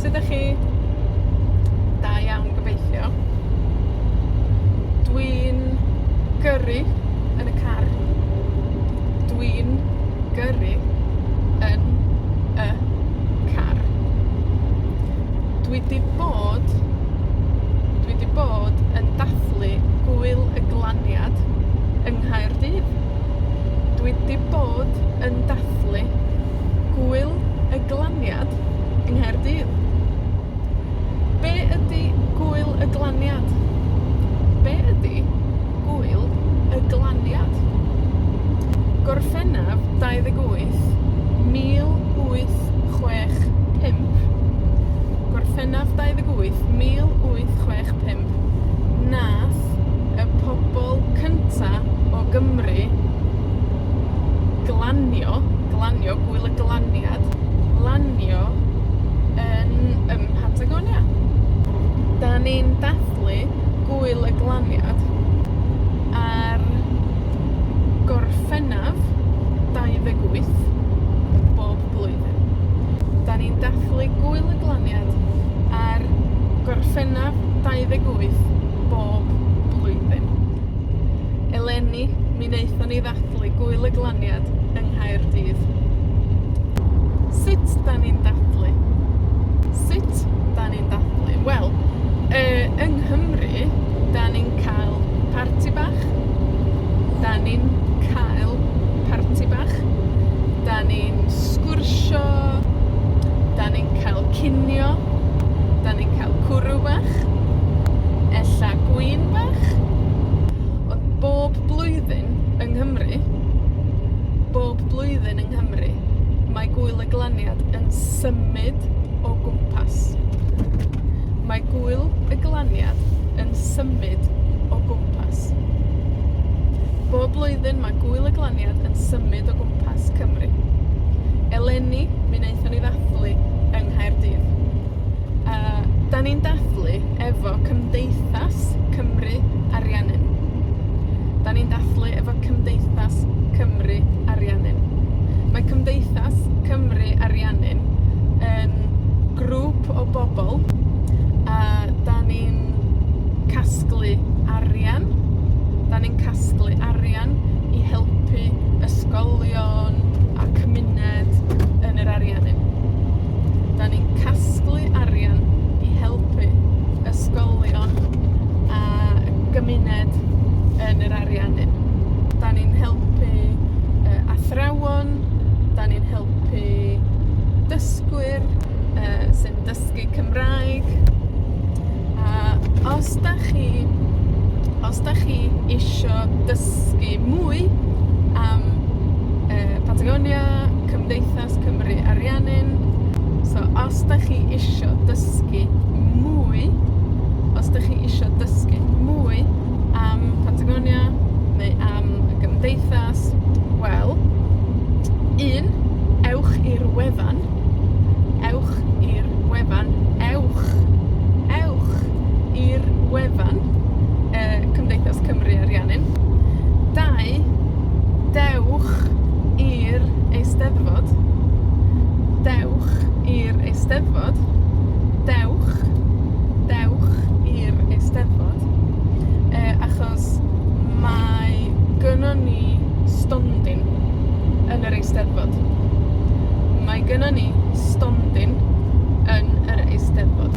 Sut 'dach chi? Da iawn, gobeithio. Dwi'n gyrru yn y car. Dwi'n gyrru yn y car. Dwi 'di bod, dwi 'di bod yn dathlu gwyl y glaniad yng Nghaerdydd. Dwi 'di bod yn dathlu gwyl y glaniad yng Nghaerdydd. Be' ydi gwyl y glaniad? Be' ydi gwyl y glaniad? Gorffennaf 28, 1865, Gorffennaf 28, 1865, nath y pobol cynta o Gymru glanio, glanio, gwyl y glaniad, lanio yn, ym Mhatagonia. 'Dan ni'n dathlu gwyl y glaniad ar Gorffennaf 28 bob blwyddyn. 'Dan ni'n dathlu gwyl y glaniad ar Gorffennaf 28 bob blwyddyn. Eleni, mi wnaethon ni ddathlu gwyl y glaniad yng Nghaerdydd. Sut 'dan ni'n dathlu? Sut 'dan ni'n dathlu? Wel, yng Nghymru, 'dan ni'n cael parti bach. 'Dan ni'n cael parti bach. 'Dan ni'n sgwrsio, 'dan ni'n cael cinio, 'dan ni'n cael cwrw bach, ella gwin bach. Ond bob blwyddyn yng Nghymru, bob blwyddyn yng Nghymru, mae gwyl y glaniad yn symud o gwmpas. Mae gwyl y glaniad yn symud o gwmpas. Bob blwyddyn mae gwyl y glaniad yn symud o gwmpas Cymru. Eleni, mi wnaethon ni ddathlu yng Nghaerdydd. A 'dan ni'n dathlu efo Cymdeithas Cymru Ariannin. 'Dan ni'n dathlu efo Cymdeithas Cymru Ariannin. Mae Cymdeithas Cymru Ariannin yn grŵp o bobol, a 'dan ni'n casglu arian, 'dan ni'n casglu arian i helpu ysgolion a cymuned yn yr Ariannin. 'Dan ni'n casglu arian i helpu ysgolion a y gymuned yn yr Ariannin. 'Dan ni'n helpu athrawon, 'dan ni'n helpu dysgwyr, sy'n dysgu Cymraeg. A os 'dach chi, os 'dach chi isio dysgu mwy am Patagonia, Cymdeithas Cymru Ariannin, so os 'dach chi isio dysgu mwy, os 'dach chi isio dysgu mwy am Patagonia, neu am y gymdeithas, wel, un, ewch i'r wefan, ewch i'r wefan, ewch, ewch i'r wefan, Cymdeithas Cymru Ariannin. Dau, dewch i'r Eisteddfod. Dewch i'r Eisteddfod. Dewch, dewch i'r Eisteddfod. Achos mae gynnon ni stondin yn yr Eisteddfod. Mae gynnon ni stondin yn yr Eisteddfod.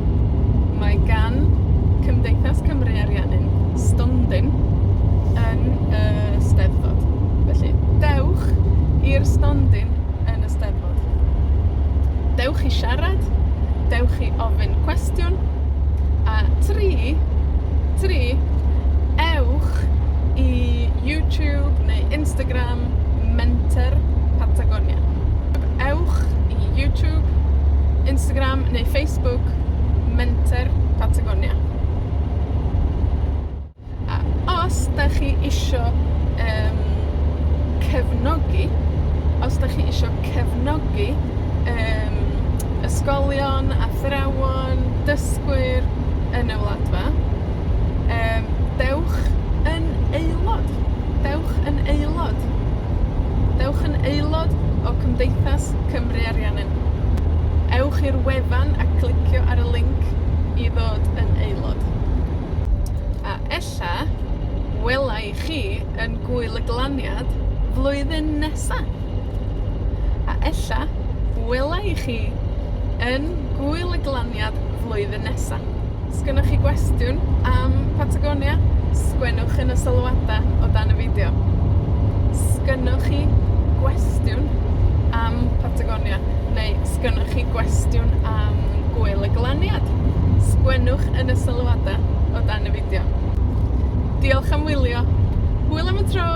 Mae gan Cymdeithas Cymru Ariannin stondin yn y Steddfod. Felly, dewch i'r stondin yn y Steddfod. Dewch i siarad, dewch i ofyn cwestiwn, a tri, tri, ewch i YouTube neu Instagram Menter Patagonia. Ewch i YouTube, Instagram neu Facebook Menter Patagonia. A os 'dach chi isio cefnogi, os 'dach chi isio cefnogi, ysgolion, athrawon, dysgwyr yn y Wladfa, dewch yn aelod. Dewch yn aelod. Dewch yn aelod o Cymdeithas Cymru Ariannin. Ewch i'r wefan a clicio ar y linc i ddod yn aelod. A ella, wela i chi yn Gŵyl y Glaniad flwyddyn nesa. A ella, wela i chi yn Gŵyl y Glaniad flwyddyn nesa. 'Sgennoch chi gwestiwn am Patagonia? Sgwennwch yn y sylwada o dan y fideo. 'Sgennoch chi gwestiwn am Patagonia? Neu 'sgennoch chi gwestiwn am Gwyl y Glaniad? Sgwennwch yn y sylwada o dan y fideo. Diolch am wylio. Hwyl am y tro!